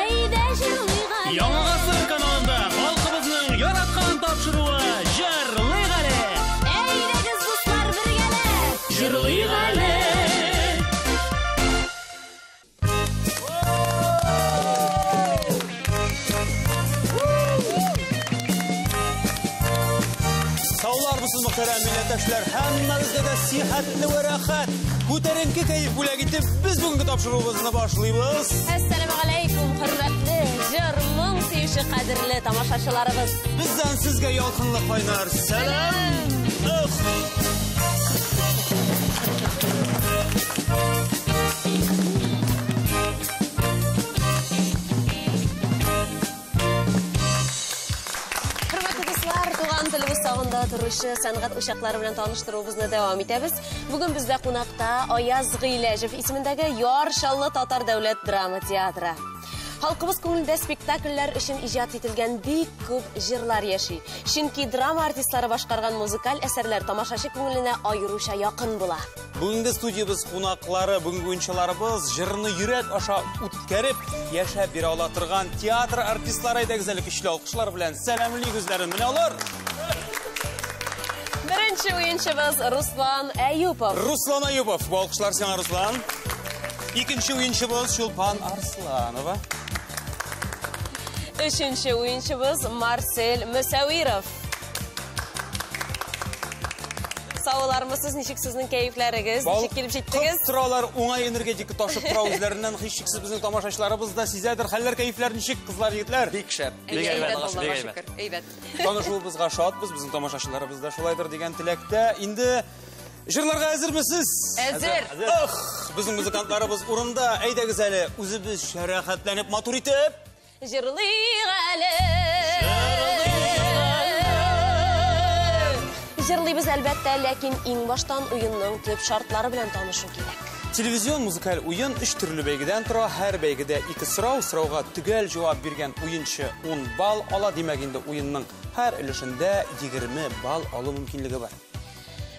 Әйдә җырлыйк әле. Яңа гасыр каналында халкыбызның яраткан тапшыруы Җырлыйк әле. Әйдәгез, дуслар, бергәләп җырлыйк әле. Саулармысыз, мөхтәрәм милләттәшләр, һәммәгезгә дә сихәтле вә рәхәт, күтәренке кәеф бүләк итеп, без бүгенге тапшыруыбызны башлыйбыз. Әссәламү алейкум, хөрмәтле җыр, моң сөюче кадерле тамашачыларыбыз. Бездән сезгә ялкынлы кайнар сәлам. Эх! Хөрмәтле дуслар, туган телебез сагында торучы сәнгать учаклары белән таныштыруыбызны дәвам итәбез. Бүген бездә кунакта Аяз Гыйләҗев исемендәге Яр Чаллы Татар дәүләт драма театры. Халкыбыз күңелендә спектакльләр өчен иҗат ителгән бик күп җырлар яши. Чөнки драма артистлары башкарган музыкаль әсәрләр тамашачы күңеленә аеруча якын була. Бүгенге студиябез кунаклары, бүгенге уенчыларыбыз җырны йөрәк аша үткәреп, яшәп бирә ала торган театр артистлары. Әйдәгез әле көчле алкышлар белән сәламлик үзләрен. Менә алар. Беренче уенчыбыз Руслан Әюпов. Руслан Әюпов. Бу алкышлар сиңа, Руслан. Икенче уенчыбыз Чулпан Арсланова. Өченче уенчыбыз Марсель Мөсәвиров. Саулармысыз, ничек сезнең кәефләрегез, ничек килеп җиттегез? Кып торалар, уңай энергетика ташып тора үзләреннән, һичшиксез безнең тамашачыларыбыз да сизәдер. Хәлләр, кәефләр ничек, кызлар, егетләр? Бик шәп. Бик әйбәт, Аллаһка бик шөкер. әйбәт. Әйбәт. Танышуыбызга шатбыз, безнең тамашачыларыбыз да шулайдыр дигән теләктә. Инде җырларга әзермесез? Әзер. Эх, безнең музыкантларыбыз урында. Әйдәгез әле, үзебез рәхәтләнеп, матур итеп җырлыйк әле. Җырлыйбыз әлбәттә, ләкин иң баштан уенның төп шартлары белән танышу кирәк. Телевизион музыкаль уен өч төрле бәйгедән тора. Һәр бәйгедә ике сорау, сорауга төгәл җавап биргән уенчы 10 балл ала. Димәк, инде уенның һәр өлешендә 20 балл алу мөмкинлеге бар.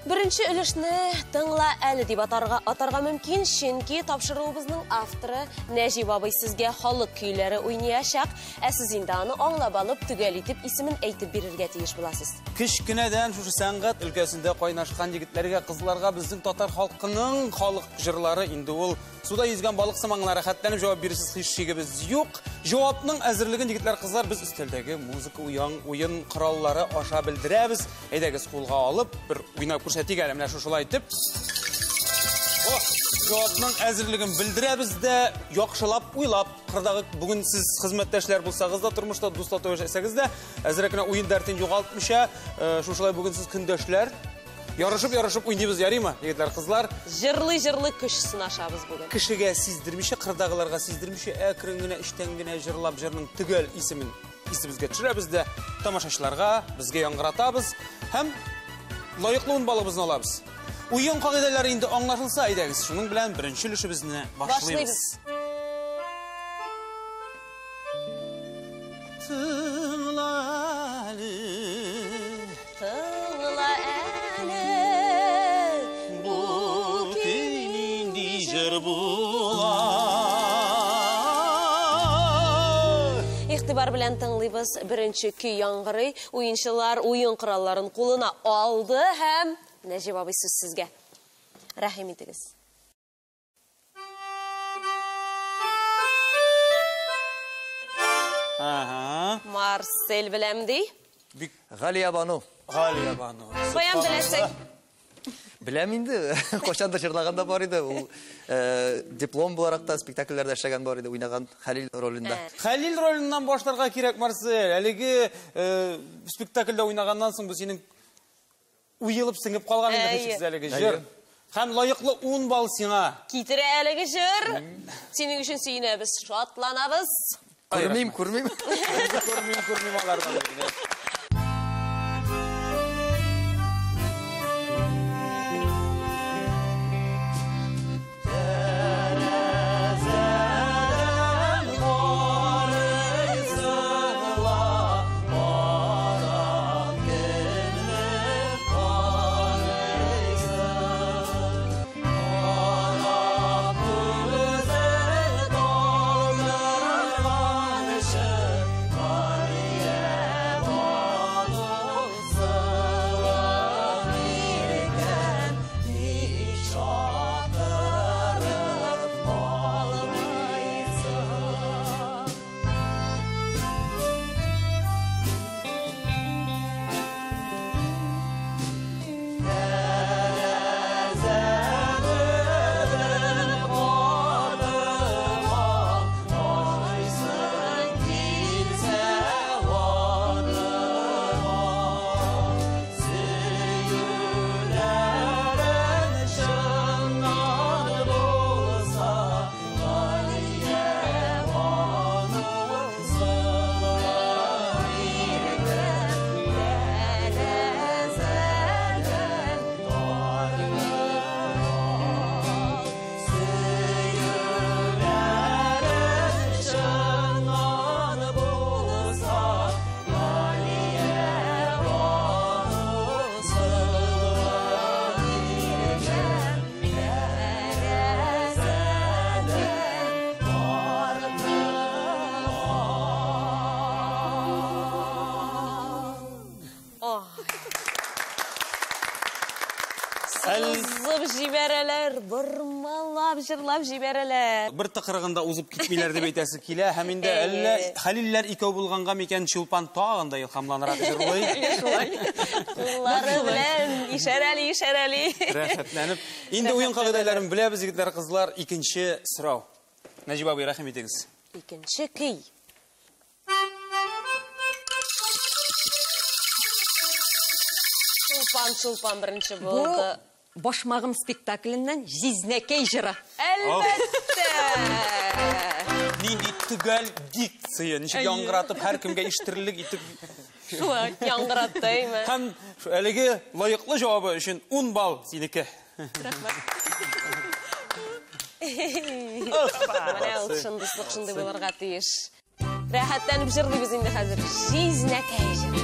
Беренче өлешне тыңла әле дип атарга мөмкин, чөнки тапшыруыбызның авторы Нәҗип абый сезгә халык көйләре уйнаячак, ә сез инде аны аңлап алып, төгәл итеп исемен әйтеп бирергә тиеш буласыз. Кечкенәдән шушы сәнгать өлкәсендә кайнашкан егетләргә, кызларга безнең татар халкының халык җырлары инде ул суда йөзгән балык сыман гына рәхәтләнеп җавап бирерсез, һич шигебез юк. Җавапның әзерлеген егетләр, кызлар без өстәлдәге музыка уен кораллары аша белдерәбез. Әйдәгез, кулга алып бер уйнап күрсәтик әле, менә шушылай итеп. О, җавапның әзерлеген белдерәбез дә, яхшылап уйлап, кырдагы бүген сез хезмәттәшләр булсагыз да, тормышта дуслар яшәсәгез дә, әзрәк кенә уен дәртен югалтмыйча, шушылай бүген сез көндәшләр, ярышып-ярышып уйныйбыз, ярыймы, егетләр, кызлар? Җырлый-җырлый көч сынашабыз бүген. Кешегә сиздермичә, кырдагыларга сиздермичә, әкрен генә, эчтән генә җырлап, җырның төгәл исемен исебезгә төшерәбез дә, тамашачыларга, безгә яңгыратабыз һәм лаеклы ун балыбызны алабыз. Уен кагыйдәләре инде аңлашылса, әйдәгез, шуның белән беренче өлешебезне башлыйбыз. Башлыйбыз. Тыңла әле. Тыңла әле. Бу көй нинди җыр була? Игътибар белән тыңлыйбыз. Беренче көй яңгырый. Уенчылар уен коралларын кулына алды һәм Нәҗип абый, сүз сезгә. Рәхим итегез. Ага. Марсель беләм ди. Бик Галия Бану. Галия Бану. Каян беләсең? Беләм инде. Кайчандыр җырлаган да бар иде. Ул диплом буларак та спектакльләрдә эшләгән бар иде, уйнаган Хәлил ролендә. Хәлил роленнән башларга кирәк, Марсель. Әлеге спектакльдә уйнаганнан соң бу синең уелып сеңеп калган инде һичшиксез әлеге җыр. Һәм лаеклы 10 балл сиңа. Китерә әлеге җыр. Синең өчен сөенәбез, шатланабыз. Күрмим, күрмим. Күрмим, күрмим аларны. Чынлап җырлап җибәрәләр. Бер тыкрыгында узып китмиләр дип әйтәсе килә. Һәм инде әллә Хәлилләр икәү булганга микән Чулпан тагын да илһамланырак җырлый. Шулай. Куллары белән ишарәли, ишарәли. Рәхәтләнеп. Инде уен кагыйдәләрен беләбез, егетләр, кызлар. Икенче сорау. Нәҗип абый, рәхим итегез. Икенче көй. Чулпан, Чулпан беренче булды. Бу Башмагым спектакленнән Җизнәкәй җыры. Әлбәттә! Нинди төгәл дикция, ничек яңгыратып һәркемгә ишетерлек итеп. Шулай яңгыратты, әйме? Һәм әлеге лаеклы җавабы өчен 10 балл синеке. Рәхмәт. Менә ул чын дуслык шундый булырга тиеш. Рәхәтләнеп җырлыйбыз инде хәзер. Җизнәкәй җыры.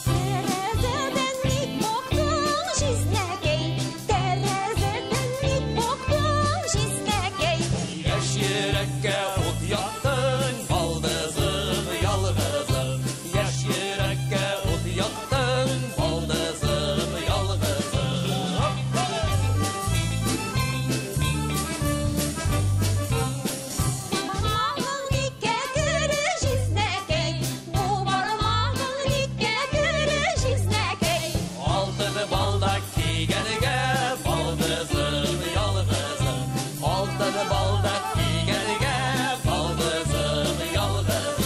Тәрәзәдән ник бактың, җизнәкәй? Тәрәзәдән ник бактың, җизнәкәй? Яшь йөрәккә ут яктың, балдызым, ялгызым. Яшь йөрәккә ут яктың, балдызым, ялгызым. Бармагың никкә кере, җизнәкәй? Бу бармагың никкә кере, җизнәкәй? Алтын балдак кигәнгә, балдызым, ялгызым. Алтын балдак кигәнгә, балдызым, ялгызым.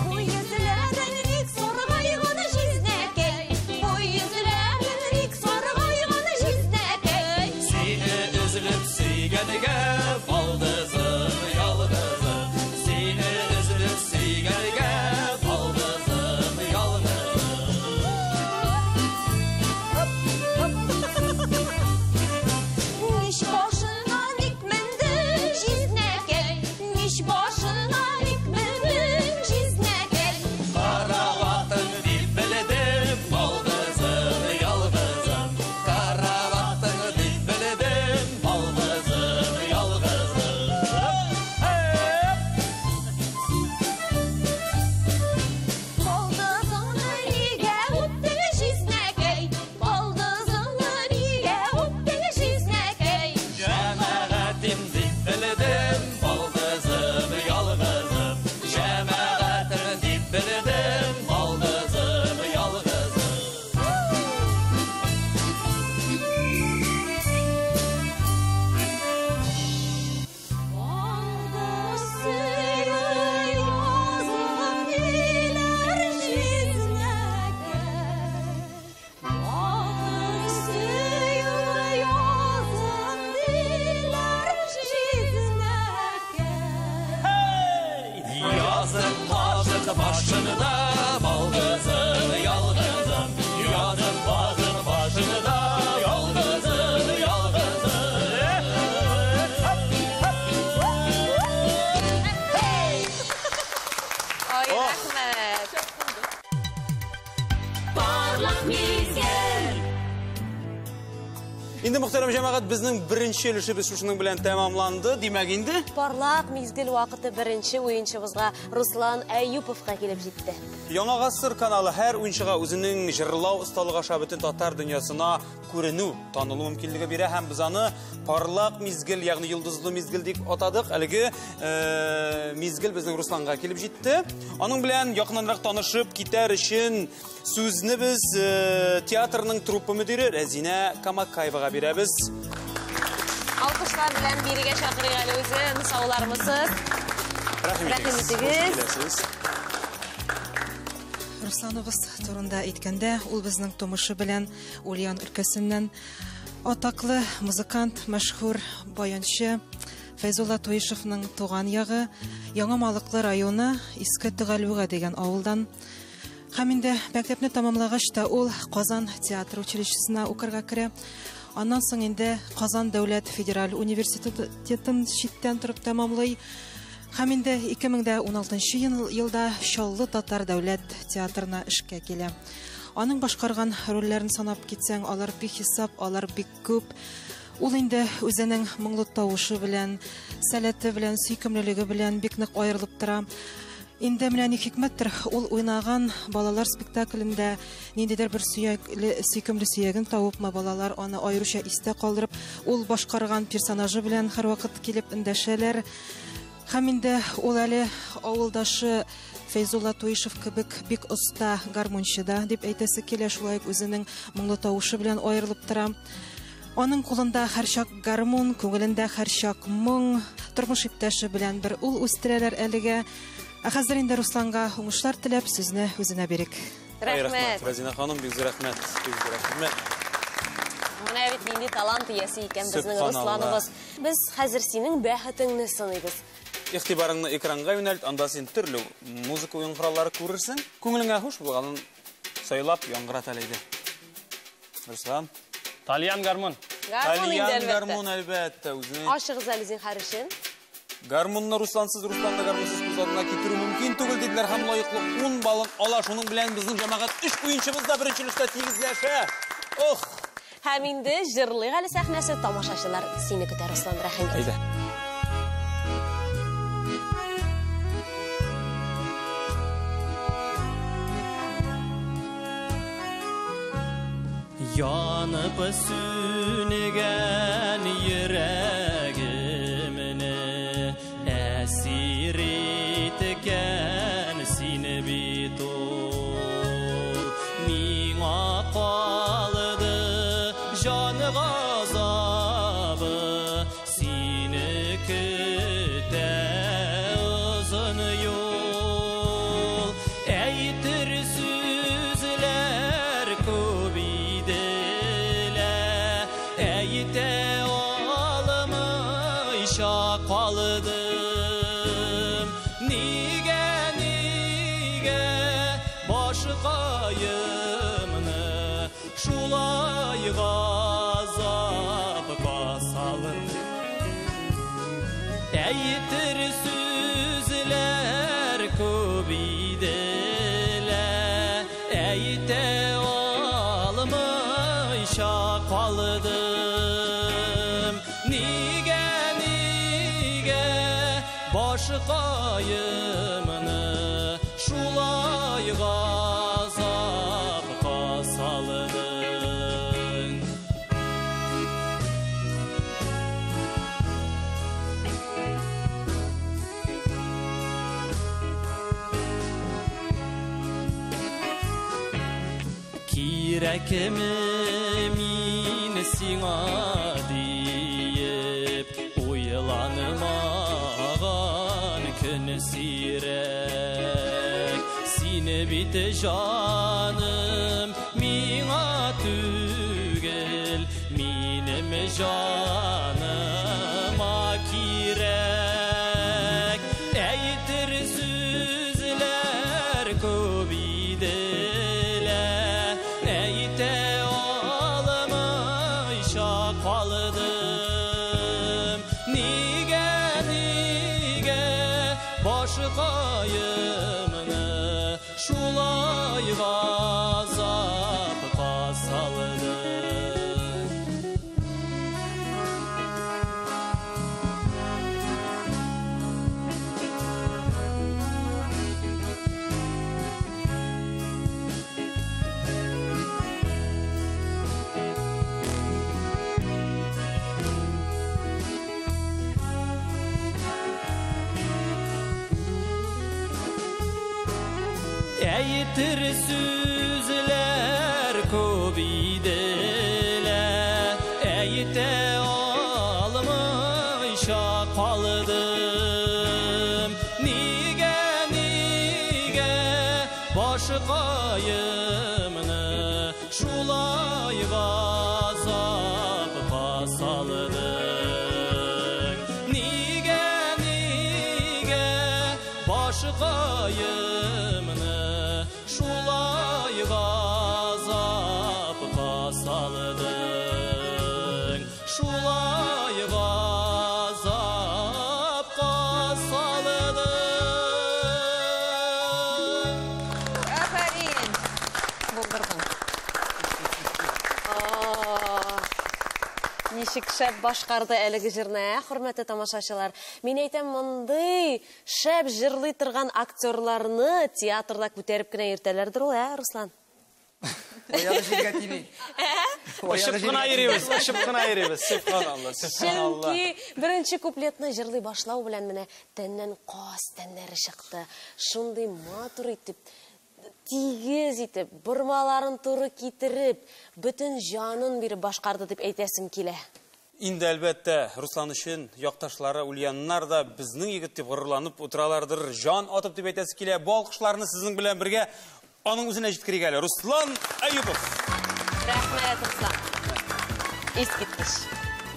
Бу йөзләрең ник саргайган, җизнәкәй? Бу йөзләрең ник саргайган, җизнәкәй? Сине өзелеп сөйгәнгә, балдызым, ялгызым. Сине өзелеп сөйгәнгә, балдызым, ялгызым. Мич башына ник мендең, җизнәкәй? Мич башына ник мендең, җизнәкәй? Караватың дип белдем, балдызым, ялгызым. Караватың дип белдем, балдызым, ялгызым. Балдызыңны нигә үптең, җизнәкәй? Балдызыңны нигә үптең, җизнәкәй? Җәмәгатем дип белдем, балдызым, ялгызым. Җәмәгатем дип белдем, балдызым, ялгызым. Балдыз сөйгән язык диләр, җизнәкәй. Балдыз сөйгән язык диләр, җизнәкәй. Язык казык башында, балдызым, ялгызым. Язык казык башында, ялгызым, ялгызым. Ай, рәхмәт. Парлак мизгел. Инде, мөхтәрәм җәмәгать, безнең беренче өлешебез шушының белән тәмамланды. Димәк инде Парлак мизгел вакыты беренче уенчыбызга Руслан Әюповка килеп җитте. Яңа гасыр каналы һәр уенчыга үзенең җырлау осталыгы аша бөтен татар дөньясына күренү, танылу мөмкинлеге бирә һәм без аны парлак мизгел, ягъни йолдызлы мизгел дип атадык. Әлеге мизгел безнең Русланга килеп җитте. Аның белән якыннанрак танышып китәр өчен сүзне без театрның труппа мөдире Рәзинә Камакаевага бирәбез. Алкышлар белән бирегә чакырыйк әле үзен. Саулармысыз? Рәхим Рәхим итегез. итегез. Хуш киләсез. Русланыбыз турында әйткәндә, ул безнең тумышы белән Ульян өлкәсеннән атаклы музыкант, мәшһүр баянчы Фәйзулла Туишевның туган ягы Яңа Малыклы районы Иске Төгәлбүгә дигән авылдан. Һәм инде мәктәпне тәмамлагач та ул Казан театр училищесына укырга керә. Аннан соң инде Казан дәүләт федераль университетын читтән торып тәмамлый. Һәм инде 2016 елда Чаллы татар дәүләт театрына эшкә килә. Аның башкарган рольләрен санап китсәң, алар бихисап, алар бик күп. Ул инде үзенең моңлы тавышы белән, сәләте белән, сөйкемлелеге белән бик нык аерылып тора. Инде менә ни хикмәттер, ул уйнаган балалар спектаклендә ниндидер бер сөйкемле сөяген табыпмы, балалар аны аеруча истә калдырып, ул башкарган персонажы белән һәрвакыт килеп эндәшәләр. Һәм инде ул әле авылдашы Фәйзулла Туишев кебек бик оста гармунчы да дип әйтәсе килә, шулай ук үзенең моңлы тавышы белән аерылып тора. Аның кулында һәрчак гармун, күңелендә һәрчак моң, тормыш иптәше белән бер ул үстерәләр әлегә. Ә хәзер инде Русланга уңышлар теләп сүзне үзенә бирик. Рәхмәт. Разина ханым, бик зур рәхмәт. Бик зур рәхмәт. Менә бит нинди талант иясе икән безнең Сөбханалла. Русланыбыз. Без хәзер синең бәхетеңне сыныйбыз. Игътибарыңны экранга юнәлт, анда син төрле музыка уен кораллары күрерсең. Күңелеңә хуш булганын сайлап яңгырат әле иде. Руслан. Тальян гармун. Гармун инде, Тальян әлбәттә. гармун, әлбәттә, үзенең. Ашыгыз әле зинһар өчен. Гармунны Руслансыз, Русланны гармунсыз күз алдына китерү мөмкин түгел диделәр һәм лаеклы 10 балын ала. Шуның белән безнең җәмәгать 3 уенчыбыз да беренче өлештә тигезләшә. Ох! Һәм инде җырлыйк әле сәхнәсе, тамашачылар сине көтә, Руслан, рәхим ит. Әйдә. Янып сүнгән йөрәгемне әсир иткән сине бит ул. Миңа калды җан газабы, сине көтә озын юл. Әйтер сүзләр күп иде лә, әйтә алмыйча калдым. Нигә, нигә башкаемны шулай газапка салдың? Әйтер сүзләр күп иде лә, әйтә алмыйча калдым. Нигә, нигә башкаемны шулай газапка салдың? Кирәкме мин сиңа диеп уйланмаган көн сирәк. Сине бит җаным миңа түгел, минем җаныма кирәк. Әйтер сүзләр күп иде лә, әйтә алмыйча калдым. Нигә, нигә башкаемны шулай газапка салдың? Әйтер сүзләр күп иде лә, әйтә алмыйча калдым. Нигә, нигә башкаемны шулай газапка салдың? Нигә, нигә башкаемны шулай газапка салдың? Шулай газапка салдың. Афәрин! Булдырдың. Ничек Ничек шәп башкарды әлеге җырны, ә, хөрмәтле тамашачылар. Мин әйтәм, мондый шәп җырлый торган актерларны театрда күтәреп кенә йөртәләрдер ул, ә, Руслан? Аягы җиргә тими. Очып кына йөрибез, очып кына йөрибез. Сөбханалла, сөбханалла. Чөнки беренче куплетны җырлый башлау белән менә тәннән каз тәннәре чыкты. Шундый матур итеп, тигез итеп, бормаларын туры китереп, бөтен җанын биреп башкарды дип әйтәсем килә. Инде әлбәттә, Руслан өчен якташлары Ульяннар да безнең егет дип горурланып утыралардыр. Җан атып дип әйтәсе килә. Бу алкышларны сезнең белән бергә аның үзенә җиткерик әле. Руслан Әюпов. Рәхмәт, Руслан. Искиткеч.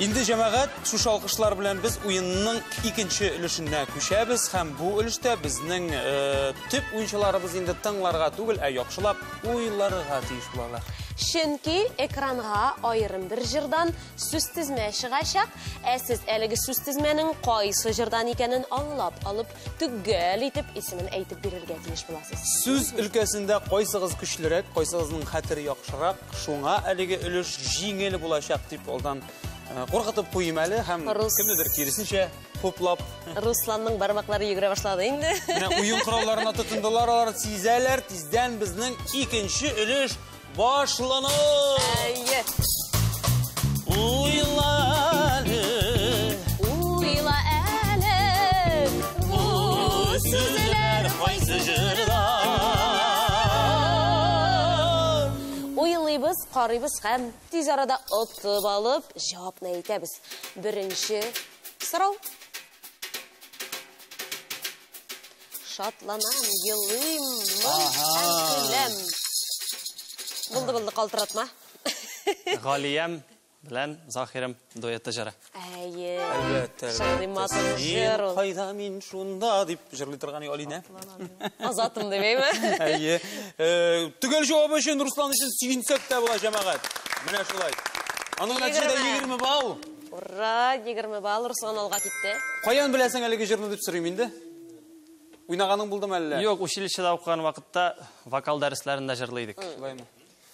Инде җәмәгать, шушы алкышлар белән без уенның икенче өлешенә күчәбез һәм бу өлештә безнең төп уенчыларыбыз инде тыңларга түгел, ә яхшылап уйларга тиеш булалар. Чөнки экранга аерым бер җырдан сүз тезмә чыгачак, ә сез әлеге сүз тезмәнең кайсы җырдан икәнен аңлап алып, төгәл итеп исемен әйтеп бирергә тиеш буласыз. Сүз өлкәсендә кайсыгыз көчлерәк, кайсыгызның хәтере яхшырак, шуңа әлеге өлеш җиңел булачак дип алдан куркытып куйым әле һәм кемнедер киресенчә хуплап. Русланның бармаклары йөгерә башлады инде. Менә уен коралларына тотындылар, алар сизәләр, тиздән безнең икенче өлеш башлана. Әйе. Уйла әле. Уйла әле. Бу сүзләр кайсы җырда? Уйлыйбыз, карыйбыз һәм тиз арада отып алып җавапны әйтәбез. Беренче сорау. Шатланам, елыйм, һәм көләм. Булды, булды, калтыратма. Галиям белән Заһирым дуэты җыры. Әйе. Әлбәттә, Шундый матур җыр ул. Кайда мин шунда дип җырлый торган Алинә. Азатым дип, әйме? Әйе. Төгәл җавабы өчен Руслан өчен сөенсәк тә була, җәмәгать. Менә шулай. Аның нәтиҗәдә 20 балл. Ура, 20 балл, Руслан алга китте. Каян беләсең әлеге җырны дип сорыйм инде? Уйнаганың булдымы әллә? Юк, училищеда укыган вакытта вокал дәресләрендә җырлый идек. Шулаймы?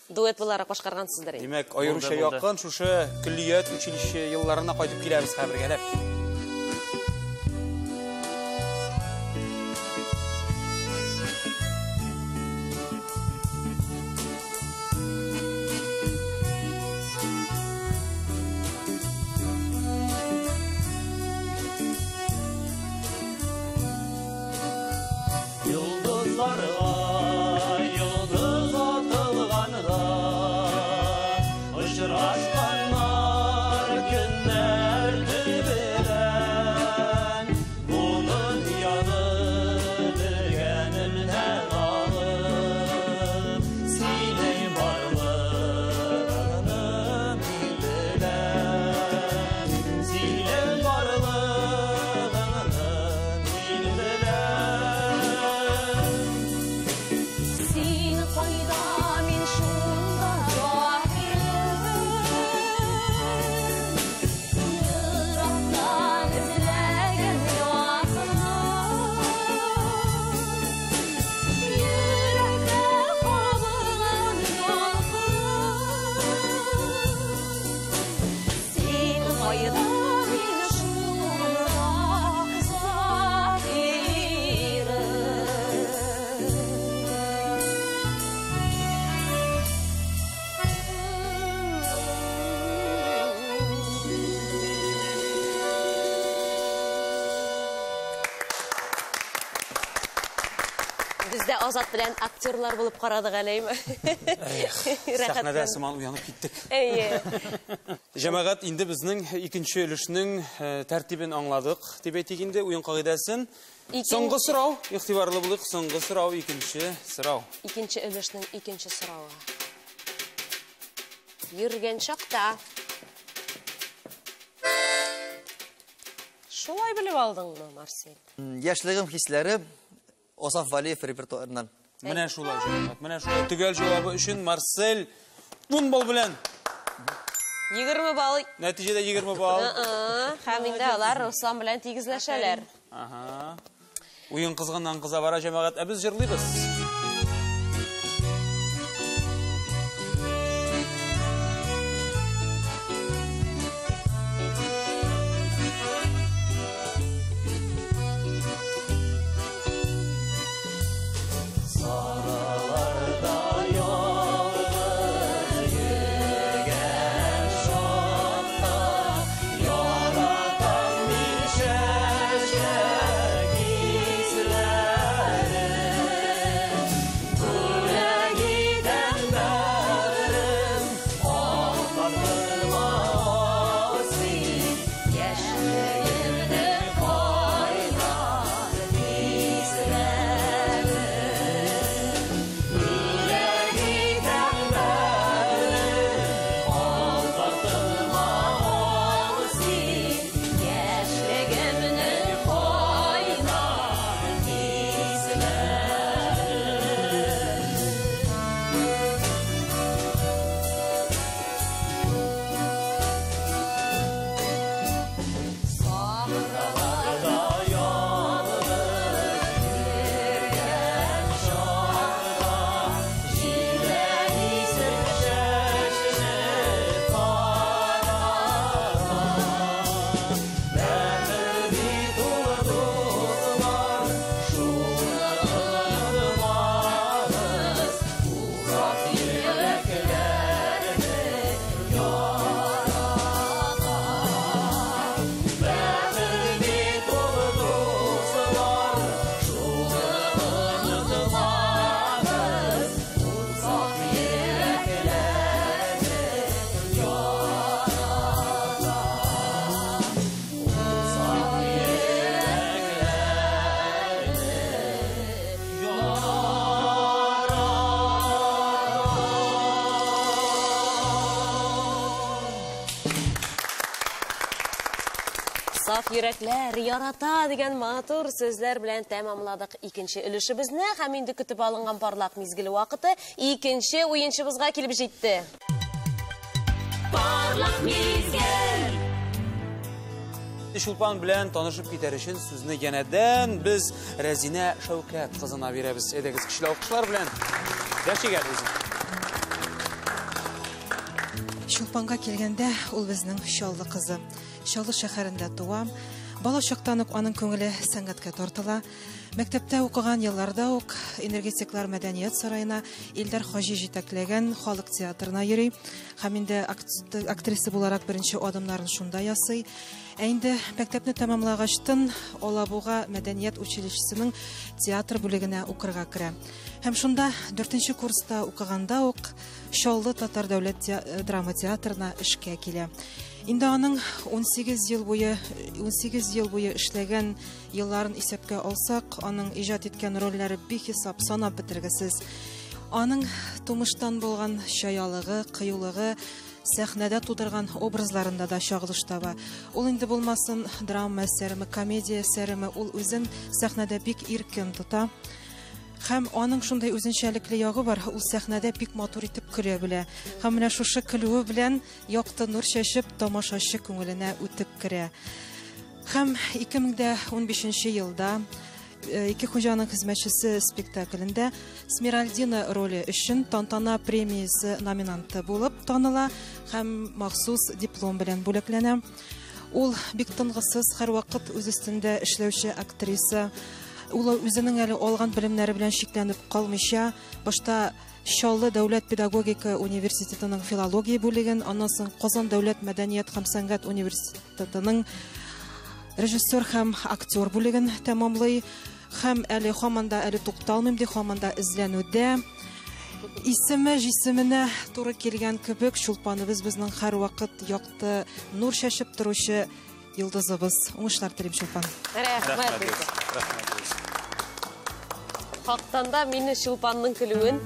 Дуэт буларак башкаргансыздыр инде. Димәк, аеруча якын шушы көллият училище елларына кайтып киләбез хәзер бергәләп. Йолдызларга йолдыз атылганга очрашканнар көннәр белән бу дөньяны белгәнемнән алып синең барлыгыңны мин беләм, синең барлыгыңны мин беләм. Син кайда, мин шунда, Заһирым. Ерактан эзләгән якыным. Йөрәктә кабынган ялкыным. Син кайда, мин шунда, Заһирым. Без дә Азат белән актерлар булып карадык әле, әйме? Сәхнәдә сыман уянып киттек. Әйе. Җәмәгать, инде безнең икенче өлешнең тәртибен аңладык дип әйтик инде, уен кагыйдәсен. Соңгы сорау, игътибарлы булыйк, соңгы сорау, икенче сорау. Икенче өлешнең икенче соравы. Йөргән чакта. Шулай белеп алдыңмы, Марсель? Яшьлегем хисләре Асаф Валиев репертуарыннан. Менә шулай, җәмәгать, менә шулай. Төгәл җавабы өчен Марсель 10 балл белән. 20 балл. Нәтиҗәдә 20 балл. Һәм инде алар Руслан белән тигезләшәләр. Ага. Уен кызганнан кыза бара, җәмәгать. Ә без җырлыйбыз. Йөрәкләр ярата дигән матур сүзләр белән тәмамладык икенче өлешебезне һәм инде көтеп алынган парлак мизгеле вакыты икенче уенчыбызга килеп җитте. Парлак мизгел. Чулпан белән танышып китәр өчен сүзне янәдән без Рәзинә Шәүкәт кызына бирәбез. Әйдәгез, көчле алкышлар белән дәшик әле үзен. Чулпанга килгәндә, ул безнең Чаллы кызы. Чаллы шәһәрендә туа. Бала чактан ук аның күңеле сәнгатькә тартыла. Мәктәптә укыган елларда ук Энергетиклар мәдәният сараена Илдар Хаҗи җитәкләгән халык театрына йөри. Һәм инде актриса буларак беренче адымнарын шунда ясый. Ә инде мәктәпне тәмамлагачтын Алабуга мәдәният училищесының театр бүлегенә укырга керә. Һәм шунда 4нче курста укыганда ук Чаллы татар дәүләт драма театрына эшкә килә. Инде аның 18 ел буе эшләгән елларын исәпкә алсак, аның иҗат иткән рольләре бихисап санап бетергесез. Аның тумыштан булган чаялыгы, кыюлыгы сәхнәдә тудырган образларында да чагылыш таба. Ул инде булмасын драма әсәреме, комедия әсәреме, ул үзен сәхнәдә бик иркен тота. Һәм аның шундай үзенчәлекле ягы бар, ул сәхнәдә бик матур итеп көлә белә. Һәм менә шушы көлүе белән якты нур чәчеп тамашачы күңеленә үтеп керә. Һәм 2015 елда Ике хуҗаның хезмәтчесе спектаклендә Смиральдина роле өчен Тантана премиясе номинанты булып таныла һәм махсус диплом белән бүләкләнә. Ул бик тынгысыз, һәрвакыт үз өстендә эшләүче актриса. Ул үзенең әле алган белемнәре белән чикләнеп калмыйча, башта Чаллы дәүләт педагогика университетының филология бүлеген, аннан соң Казан дәүләт мәдәният һәм сәнгать университетының режиссер һәм актер бүлеген тәмамлый. Һәм әле һаман да әле тукталмыйм ди, һаман да эзләнүдә. Исеме җисеменә туры килгән кебек, Чулпаныбыз безнең һәрвакыт якты нур чәчеп торучы йолдызыбыз. Уңышлар телим, Чулпан. Рәхмәт. Хактан да мине Чулпанның көлүен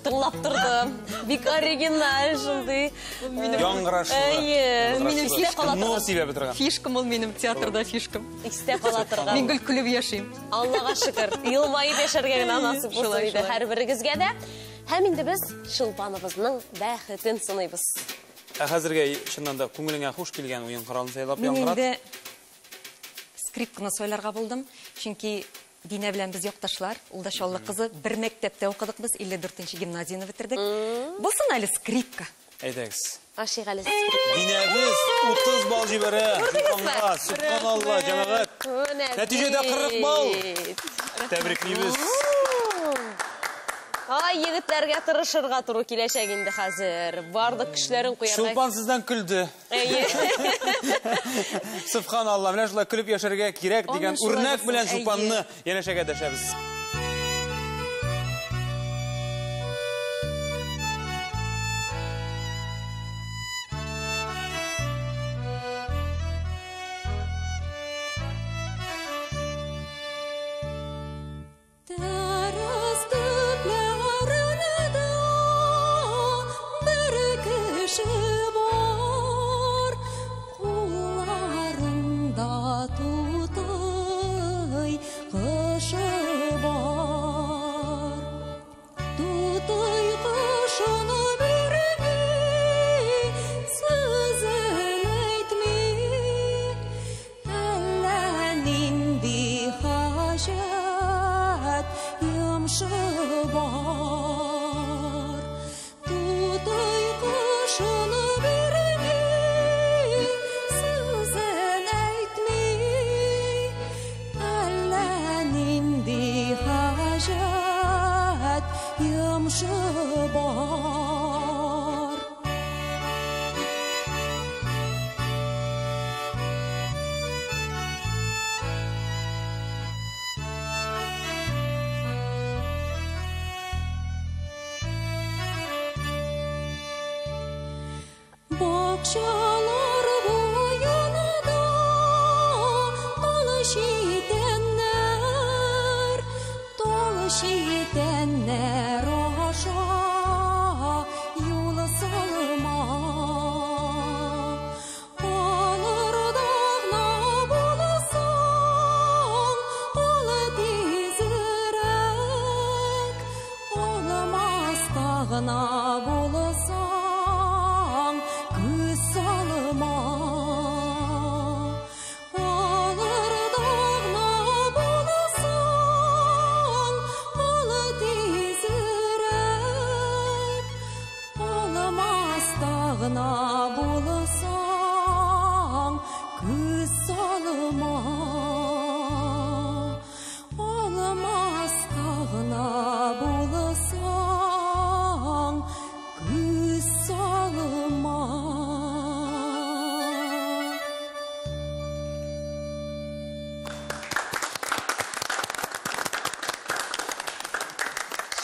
тыңлап тордым. Бик оригиналь шундый. Яңгырашлы. Әйе. Минем истә кала торган. Нур сибә бетергән. Фишкам ул минем театрда фишкам. Истә кала торган. Мин гел көлеп яшим. Аллага шөкер. Елмаеп яшәргә генә насыйп булсын иде һәрберегезгә дә. Һәм инде без Чулпаныбызның бәхетен сыныйбыз. Ә хәзергә чыннан да күңелеңә хуш килгән уен коралын сайлап Мин яңгырат. инде скрипканы сайларга булдым, чөнки Динә белән без якташлар, ул да Чаллы кызы, бер мәктәптә укыдык без, 54нче гимназияне бетердек. Булсын әле скрипка. Әйдәгез. Ашыйк әле скрипка. Динәбез 30 балл җибәрә. Чулпанга, субханалла, җәмәгать. Нәтиҗәдә 40 балл. Тәбриклибез. Ай, егетләргә тырышырга туры киләчәк инде хәзер. Барлык көчләрен куярга. Чулпан сездән көлде. Әйе. Субханалла, менә шулай көлеп яшәргә кирәк дигән үрнәк белән Чулпанны янәшәгә дәшәбез. Бакчалар буенда тал читәннәр, тал читәннәр аша юл салма. Аларда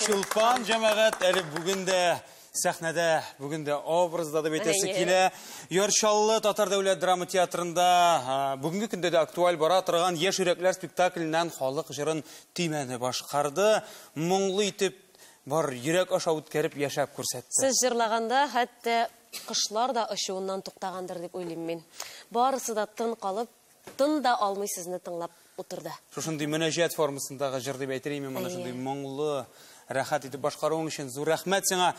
Чулпан җәмәгать әле бүген дә сәхнәдә, бүген дә образда дип әйтәсе килә. Яр Чаллы Татар дәүләт драма театрында бүгенге көндә дә актуаль бара торган Яшь йөрәкләр спектакленнән халык җырын Төймәне башкарды. Моңлы итеп бар йөрәк аша үткәреп яшәп күрсәтте. Сез җырлаганда хәтта кошлар да очуыннан туктагандыр дип уйлыйм мин. Барысы да тын калып, тын да алмый сезне тыңлап утырды. Шушындый мөнәҗәт формасындагы җыр дип әйтер идем, моны шундый моңлы, рәхәт итеп башкаруың өчен зур рәхмәт сиңа.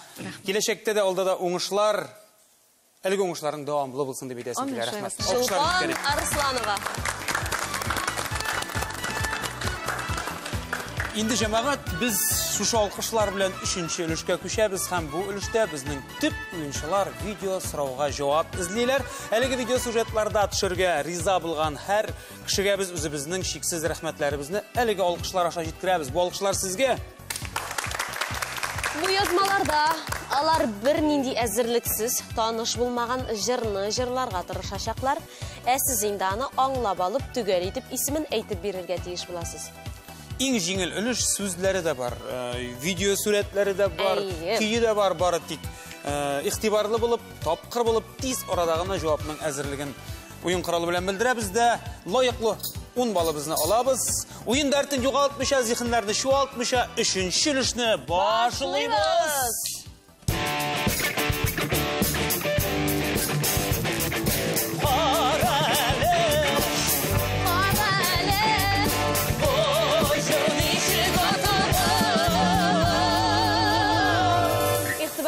Киләчәктә дә алда да уңышлар, әлеге уңышларың дәвамлы булсын дип әйтәсем килә. Рәхмәт. Чулпан Арсланова. Инде җәмәгать, без шушы алкышлар белән өченче өлешкә күчәбез һәм бу өлештә безнең төп уенчылар видео сорауга җавап эзлиләр. Әлеге видео сюжетларда төшергә риза булган һәр кешегә без үзебезнең чиксез рәхмәтләребезне әлеге алкышлар аша җиткерәбез. Бу алкышлар сезгә. Бу язмаларда алар бернинди әзерлексез, таныш булмаган җырны җырларга тырышачаклар. Ә сез инде аны аңлап алып, төгәл итеп исемен әйтеп бирергә тиеш буласыз. Иң җиңел өлеш сүзләре дә бар, видео сурәтләре дә бар, көе дә бар, бары тик игътибарлы булып, тапкыр булып, тиз арада гына җавапның әзерлеген уен коралы белән белдерәбез дә, лаеклы 10 балыбызны алабыз. Уен дәртен югалтмыйча, зиһеннәрне чуалтмыйча, өченче өлешне башлыйбыз.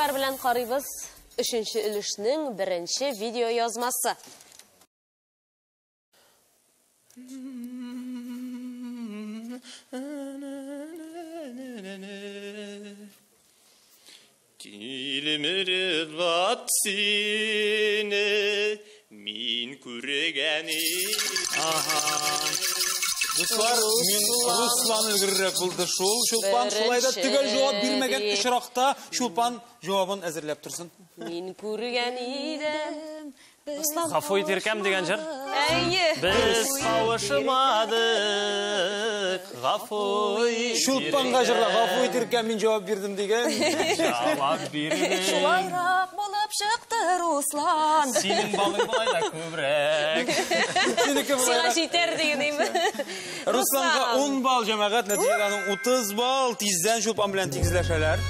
Белән карыйбыз өченче өлешнең беренче видео язмасы. Тилмереп сине мин күргән. Дуслар, мин Руслан өлгеррәк булды шул. Чулпан шулай да төгәл җавап бирмәгән очракта Чулпан җавабын әзерләп торсын. Мин күргән идем. Гафу ит иркәм дигән җыр. Әйе. Без кавышмадык. Гафу ит. Чулпанга җырла, гафу ит иркәм, мин җавап бирдем дигән. Җавап бирдем. Шулайрак булып чыкты Руслан. Синең балың болай да күбрәк. Синеке Сиңа болайрак. җитәр дигән име? Русланга 10 балл җәмәгать, нәтиҗәдә аның 30 балл. Тиздән Чулпан белән тигезләшәләр.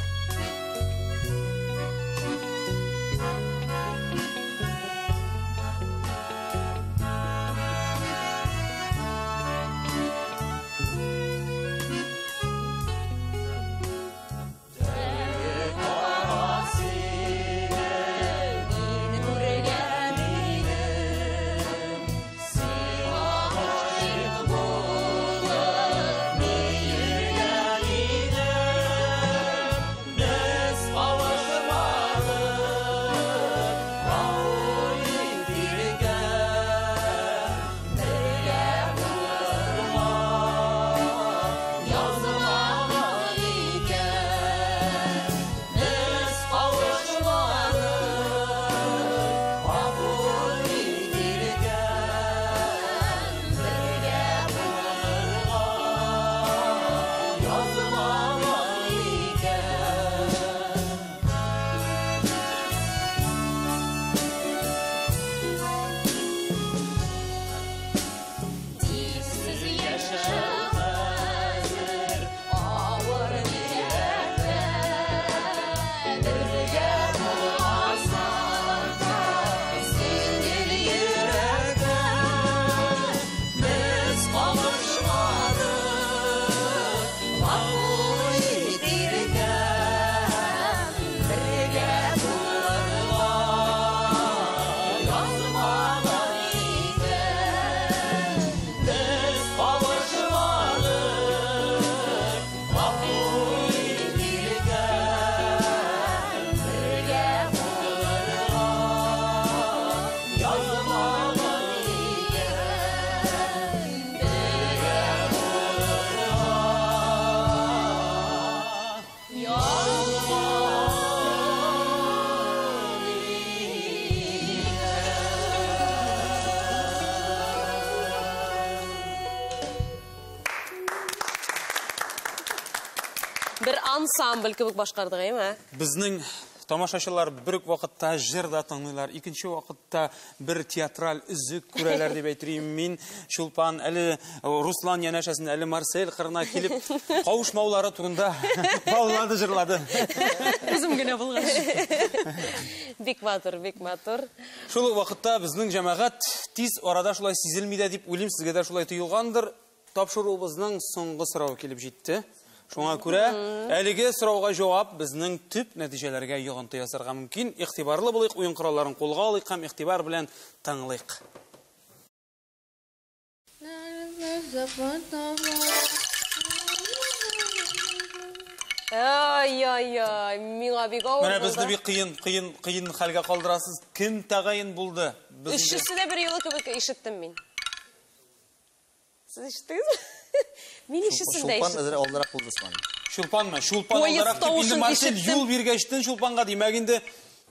Бер ансамбль кебек башкардык, әйме? Безнең тамашачылар бер үк вакытта җыр да тыңлыйлар, икенче вакытта бер театраль өзек күрәләр дип әйтер мин. Чулпан әле Руслан янәшәсендә, әле Марсель кырына килеп кавышмаулары турында баллады, җырлады. Үзем генә булгач. Бик матур, бик матур. Шул ук вакытта безнең җәмәгать тиз арада шулай сизелми дә дип уйлыйм, сезгә дә шулай тоелгандыр. Тапшыруыбызның соңгы соравы килеп җитте. Шуңа күрә әлеге сорауга җавап безнең төп нәтиҗәләргә йогынты ясарга мөмкин. Игътибарлы булыйк, уен коралларын кулга алыйк һәм игътибар белән тыңлыйк. Ай-ай-ай, миңа бик авыр. Менә безне бик кыен хәлгә калдырасыз. Кем тәгаен булды? Өчесе дә бер юлы кебек ишеттем мин. Сез ишеттегезме? Мин ишетсем дә Чулпан әзер алдарак булды сыман. Чулпанмы? Чулпан алдарак дип инде Марсель юл биргәчтен Чулпанга, димәк инде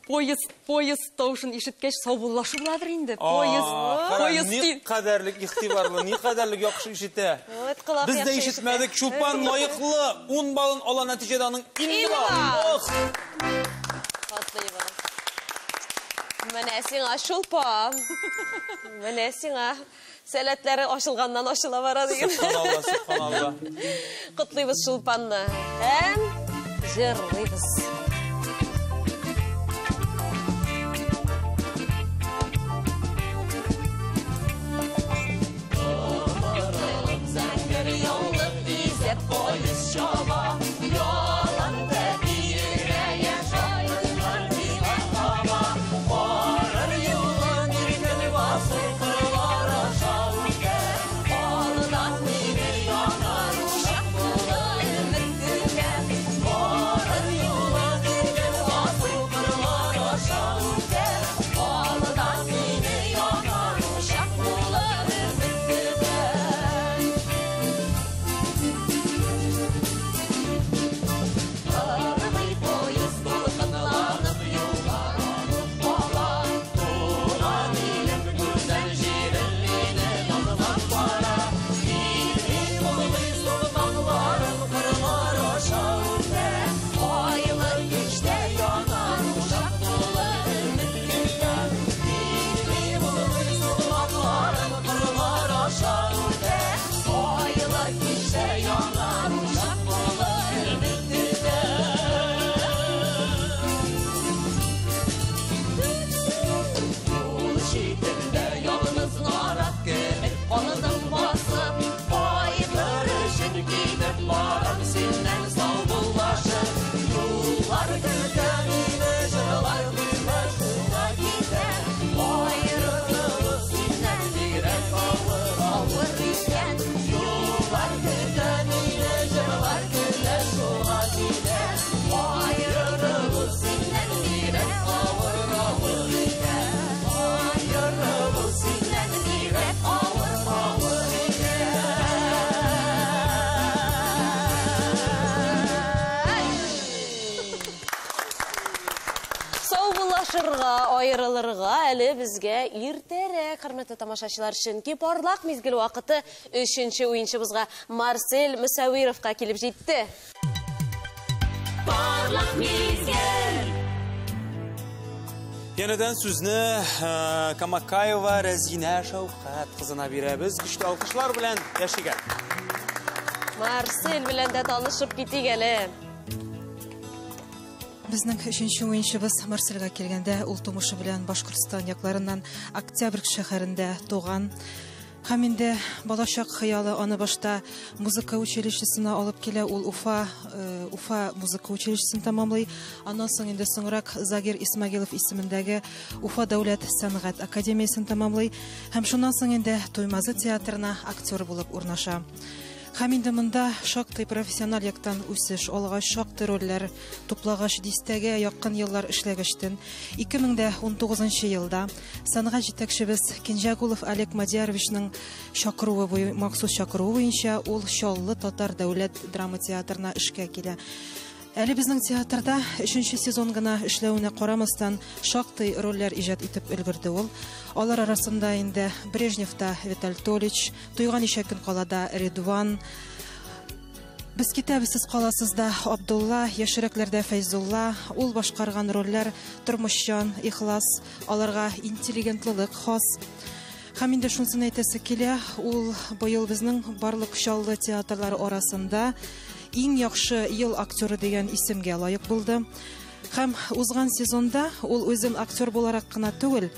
Поезд тавышын ишеткәч саубуллашу буладыр инде. Поезд ни кадәрлек игътибарлы, ни кадәрлек яхшы ишетә. Без дә ишетмәдек. Чулпан лаеклы 10 баллын ала, нәтиҗәдә аның 50 балл. Котлыйбыз. Менә сиңа Чулпан. Менә сиңа сәләтләре ачылганнан ачыла бара дигән. Субханалла, субханалла. Котлыйбыз Чулпанны. Һәм җырлыйбыз. Аерылырга әле безгә иртәрәк, хөрмәтле тамашачылар, чөнки парлак мизгел вакыты өченче уенчыбызга Марсель Мөсәвировка килеп җитте. Парлак мизгел. Янәдән сүзне Камакаева Рәзинә Шәүкәт кызына бирәбез. Көчле алкышлар белән яшик. Марсель белән дә танышып китик әле. Безнең өченче уенчыбыз Марсельгә килгәндә, ул тумышы белән Башкортстан якларыннан Октябрь шәһәрендә туган. Һәм инде балачак хыялы аны башта музыка училищесына алып килә. Ул Уфа музыка училищесын тәмамлый. Аннан соң инде соңрак Загир Исмагилов исемендәге Уфа дәүләт сәнгать академиясен тәмамлый. Һәм шуннан соң инде Туймазы театрына актер булып урнаша. Һәм инде монда шактый профессиональ яктан үсеш алгач, шактый рольләр туплагач, дистәгә якын еллар эшләгәчтен, 2019 елда сәнгать җитәкчебез Кинҗәгулов Олег Мадияровичның чакыруы махсус чакыруы буенча ул Чаллы татар дәүләт драма театрына эшкә килә. Әле безнең театрда 3нче сезон гына эшләвенә карамастан шактый рольләр иҗат итеп өлгерде ул. Алар арасында инде Брежневта Виталь Толич, Туйган ничә көн калада Редван, Без китәбез, сез каласыз да Абдулла, яшьрәкләрдә Фәйзулла, ул башкарган рольләр тормышчан, ихлас, аларга интеллигентлылык хас. Һәм инде шунысын әйтәсе килә, ул быел безнең барлык Чаллы театрлары арасында иң яхшы ел актеры дигән исемгә лаек булды. Һәм узган сезонда ул үзен актер буларак кына түгел,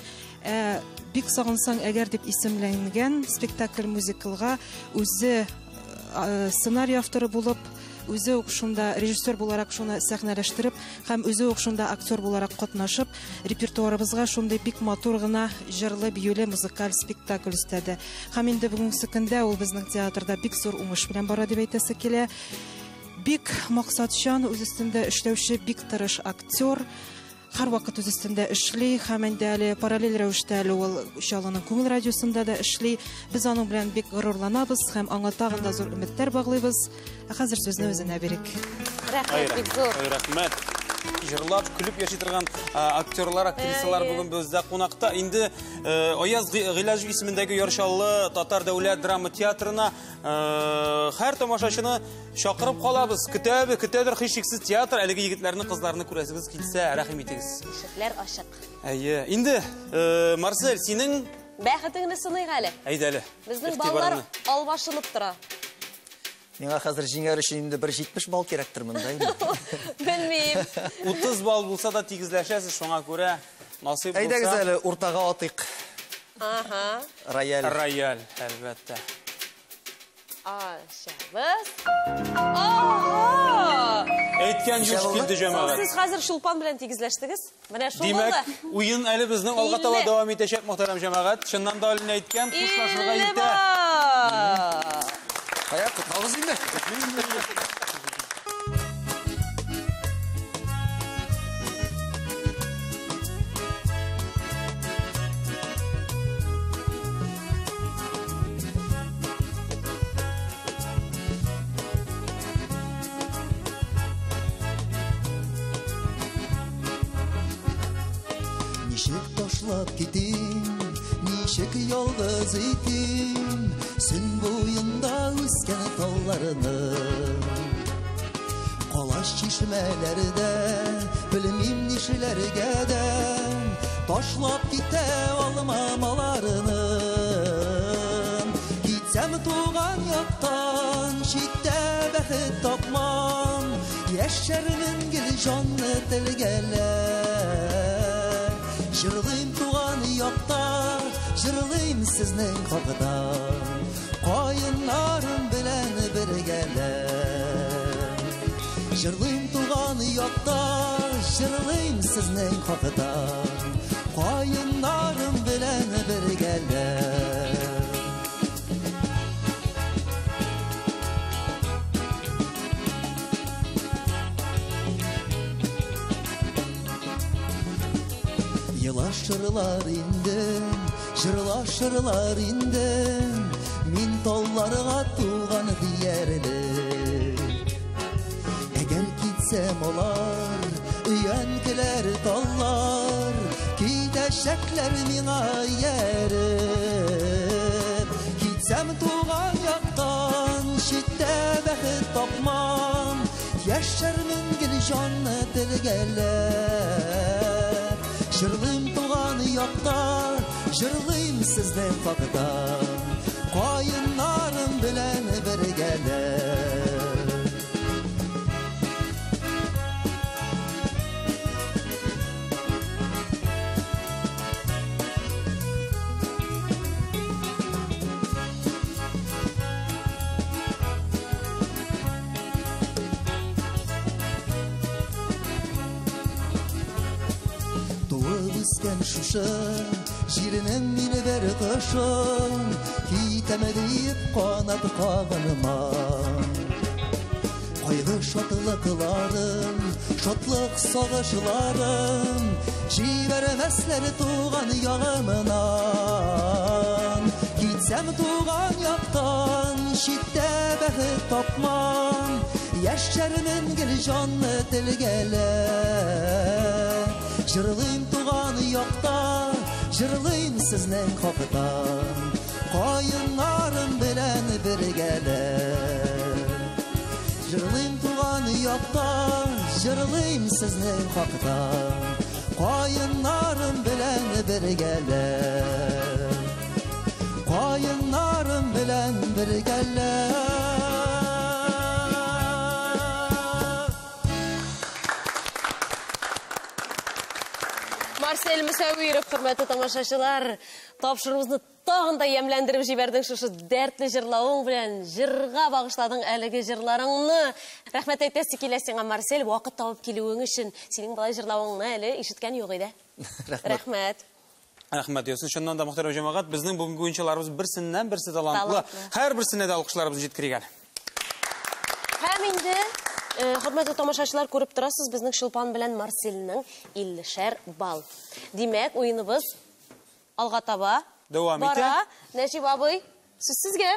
бик сагынсаң әгәр дип исемләнгән спектакль мюзиклга үзе сценарий авторы булып, үзе үк шунда режиссер буларак шуны сәхнәләштереп һәм үзе үк шунда актер буларак катнашып, репертуарыбызга шундый бик матур гына җырлы, биюле музыкаль спектакль өстәде. Һәм инде бүгенге көндә ул безнең театрда бик зур уңыш белән бара дип әйтәсе килә. Бик максатчан, үз өстендә эшләүче бик тырыш актер. Һәрвакыт үз өстендә эшли, һәм инде әле параллель рәвештә әле ул Чаллының Күңел радиосында да эшли. Без аның белән бик горурланабыз һәм аңа тагын да зур өметләр баглыйбыз. Ә хәзер сүзне үзенә бирик. Рәхмәт, бик зур. Рәхмәт. Җырлап, көлеп яши торган актерлар, актрисалар бүген бездә кунакта. Инде Аяз Гыйләҗев исемендәге Яр Чаллы Татар дәүләт драма театрына һәр тамашачыны чакырып калабыз. Көтәбез, көтәдер һичшиксез театр. Әлеге егетләрне, кызларны күрәсегез килсә, рәхим итегез. Ишекләр ачык. Әйе. Инде Марсель, синең бәхетеңне сыныйк әле. Әйдә әле. Безнең балалар албашынып тора. Миңа хәзер җиңәр өчен инде бер 70 балл кирәктер монда инде. Белмим. 30 балл булса да тигезләшәсез, шуңа күрә насыйп булса. Әйдәгез әле уртага атыйк. Ага. Рояль. Рояль, әлбәттә. Ашабыз. Ага! Әйткән юш килде җәмәгать. Сез хәзер Чулпан белән тигезләштегез. Менә шул булды. Димәк, уен әле безнең алга таба дәвам итәчәк, мөхтәрәм җәмәгать. Чыннан да әле әйткән, хушлашырга иртә. Кая, котлабыз инде. Ничек ташлап китим, ничек ялгыз итим, Сөн буенда үскән талларны. Калаш чишмәләрдә, белмим нишләргә дә, ташлап китә алмам аларны. Китсәм туган яктан, читтә бәхет тапмам, яшәрмен гел җанны телгәләп. Җырлыйм туган якта, җырлыйм сезнең хакта, каеннарым белән бергәләп. Җырлыйм туган якта, җырлыйм сезнең хакта, каеннарым белән бергәләп. Елашырлар инде, җырлашырлар инде, мин талларга туган диярлек. Әгәр китсәм алар, өянкеләр таллар, китәчәкләр миңа ияреп. Китсәм туган яктан, читтә бәхет тапмам, яшәрмен гел җанны телгәләп. Җырлыйм туган якта, җырлыйм сезнең хакта, каеннарым белән бергәләп. Үскән шушы җиренең мине бер кышын, китәм диеп канат кагынмам. Кайгы шатлыкларым, шатлык сагышларым, җибәрмәсләр туган ягымнан. Китсәм туган яктан, читтә бәхет тапмам, яшәрмен гел җанны телгәләп. Җырлыйм туган якта, җырлыйм сезнең хакта, каеннарым белән бергәләп. Җырлыйм туган якта, җырлыйм сезнең хакта. Каеннарым белән бергәләп, каеннарым белән бергәләп. Марсель Мөсәвиров, хөрмәтле тамашачылар, тапшыруыбызны тагын да ямьләндереп җибәрдең шушы дәртле җырлавың белән, җырга багышладың әлеге җырларыңны. Рәхмәт әйтәсе килә сиңа, Марсель, вакыт табып килүең өчен. Синең болай җырлавыңны әле ишеткән юк иде. Рәхмәт. Рәхмәт яусын. Чыннан да, мөхтәрәм җәмәгать, безнең бүгенге уенчыларыбыз берсеннән берсе талантлы. Һәрберсенә дә алкышларыбызны җиткерик әле. Һәм инде, хөрмәтле тамашачылар, күреп торасыз, безнең Чулпан белән Марсельнең 50-шәр балл. Димәк, уеныбыз алга таба дәвам итә. Бара. Нәҗип абый, сүз сезгә.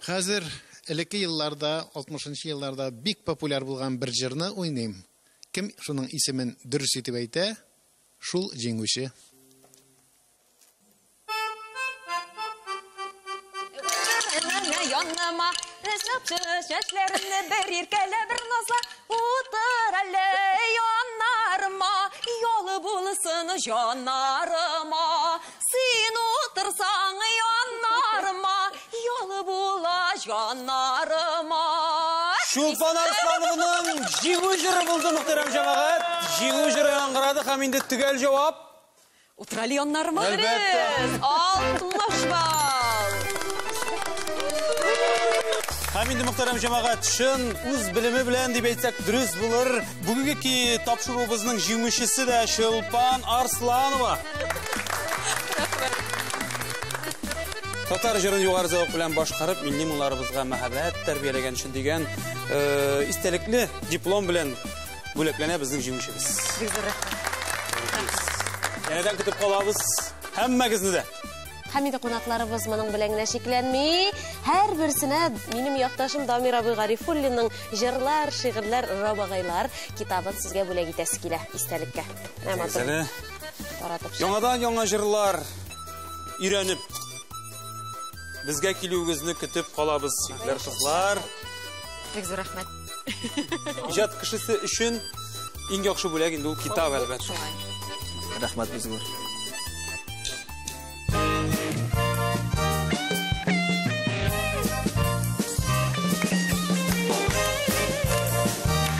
Хәзер элекке елларда, 60-нчы елларда бик популяр булган бер җырны уйныйм. Кем шуның исемен дөрес итеп әйтә, шул җиңүче. Яныма, чәчләремне бер иркәлә, бер назла, утыр әле яннарыма, ялы булсын җаннарыма. Син утырсаң яннарыма, ялы була җаннарыма. Чулпан Арсланованың җиңү җыры булды, мөхтәрәм җәмәгать. Җиңү җыры яңгырады һәм инде төгәл җавап. Утыр әле яннарыма. Әлбәттә. 60 балл. Һәм инде, мөхтәрәм җәмәгать, чын үз белеме белән дип әйтсәк дөрес булыр. Бүгенге ки тапшыруыбызның җиңүчесе дә Чулпан Арсланова. Татар җырын югары зәвык белән башкарып, милли моңнарыбызга мәхәббәт тәрбияләгән өчен дигән истәлекле диплом белән бүләкләнә безнең җиңүчебез. Бик зур рәхмәт. Янәдән көтеп калабыз һәммәгезне дә. Һәм инде кунакларыбыз моның белән генә чикләнми. Һәрберсенә минем якташым Дамир абый Гарифуллинның җырлар, шигырьләр, робагайлар китабын сезгә бүләк итәсе килә истәлеккә. Менә матур. Әзәле. Таратып чык. Яңадан яңа җырлар өйрәнеп безгә килүегезне көтеп калабыз, егетләр, кызлар. Бик зур рәхмәт. Иҗат кешесе өчен иң яхшы бүләк инде ул китап, әлбәттә. Рәхмәт бик зур.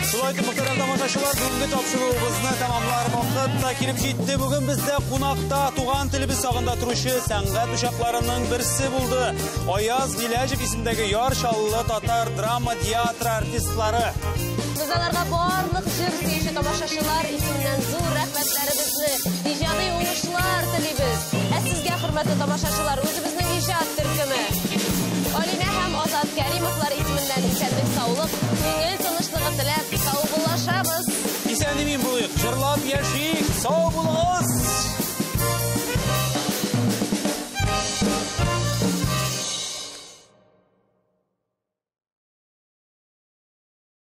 Шулай итеп, мөхтәрәм тамашачылар, бүгенге тапшыруыбызны тәмамлар вакыт та килеп җитте. Бүген бездә кунакта туган телебез сагында торучы сәнгать учакларының берсе булды. Аяз Гыйләҗев исемендәге Яр Чаллы татар драма театры артистлары. Без аларга барлык җыр сөюче тамашачылар исеменнән зур рәхмәтләребезне, иҗади уңышлар телибез. Ә сезгә, хөрмәтле тамашачылар, үзебезнең иҗат төркеме Алинә һәм Азат Кәримовлар исеменнән исәнлек, саулык, күңел тынычлыгы теләп саубуллашабыз. Исән-имин булыйк, җырлап яшик, сау булыгыз!